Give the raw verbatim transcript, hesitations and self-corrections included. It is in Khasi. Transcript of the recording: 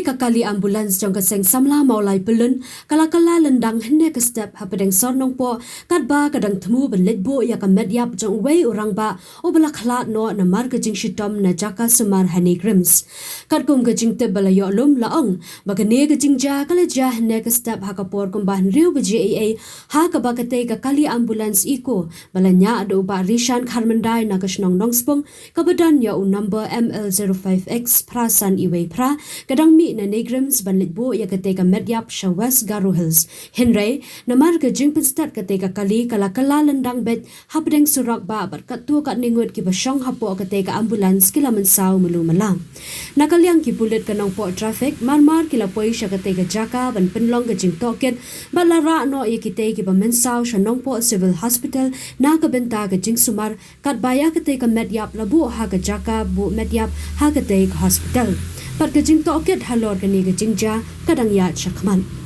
Ka kali ambulance jong ka seng samla Mawlai Pyllun ka la kylla lyndang hynne ka step hapdeng sor Nongpoh, katba ka dang thmu ban leit buh ïa ka met ïap jong uwei u rangbah uba la khlad noh namar ka jingshitom na jaka sumar ha NEIGRIHMS. Katkum ka jingtip ba la ïoh lum, la ong ba kane ka jingjia ka la jia hynne ka step ha ka por kumba hynriew baje eiei, ha kaba katei ka kali ambulance Eco ba la ñiah da u Bah Rishan Kharmyndai na ka shnong Nongspung, kaba don ïa u number M L zero five X phra san iwei phra, ka dang mih na NEIGRIHMS ban leit buh ïa katei ka met ïap sha West Garo Hills. Hynrei namar ka jingpynstet, katei ka kali ka la kylla lyndang beit hapdeng surok bah bad katto katne ngut kiba shong hapoh katei ka ambulance ki la mynsaw malu mala. Na ka liang ki pulit ka Nongpoh Traffic mar mar ki la poi sha katei ka jaka ban pynlong ka jingtohkit bad la rah noh ïa kitei kiba mynsaw sha Nongpoh Civil Hospital na ka bynta ka jingsumar, katba ïa katei ka met ïap la buh ha ka jaka buh met ïap ha katei ka hospital. Bad ka jingtohkit halor kane ka jingjia ka dang ïaid shakhmat.